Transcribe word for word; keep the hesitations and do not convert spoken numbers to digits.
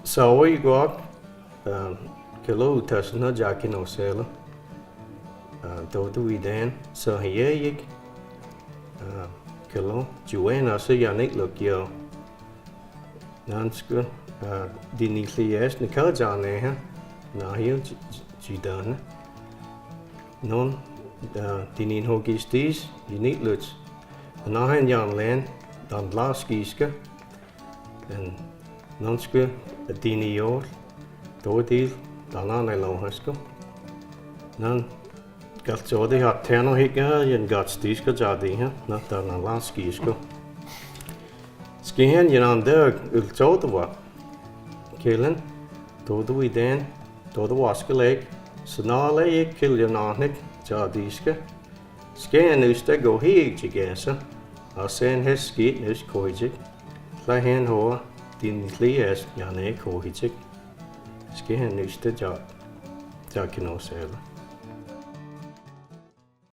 Sawi guak, ah, kelo utasna ja kinohsela. Ah, todo iden, sa hiyeik, ah, kelo, juena sa yanik luk yo. Nanska, ah, dinilies, nika jane ha, na hiyo j-, j-, jidan. Non, ah, dinin hokistis, yanik luch. Anahan yan len, dan laskiska. En nanska dini yor, dodil, danan e lohasko. Nan kalsodi ha teno hika, yan gatstiska jadi ha, na danan laskisko. Skehen yan andøg ul sodwa. Kelen, todo iden, todo waskelek, sanale ik kil yan ahnik, jadiska. Skehen uste gohik jigesa, asen hes skit nus kohijik, lahen hoa, dinilies yane kohijik. Skehen uste ja, ja kinohsela.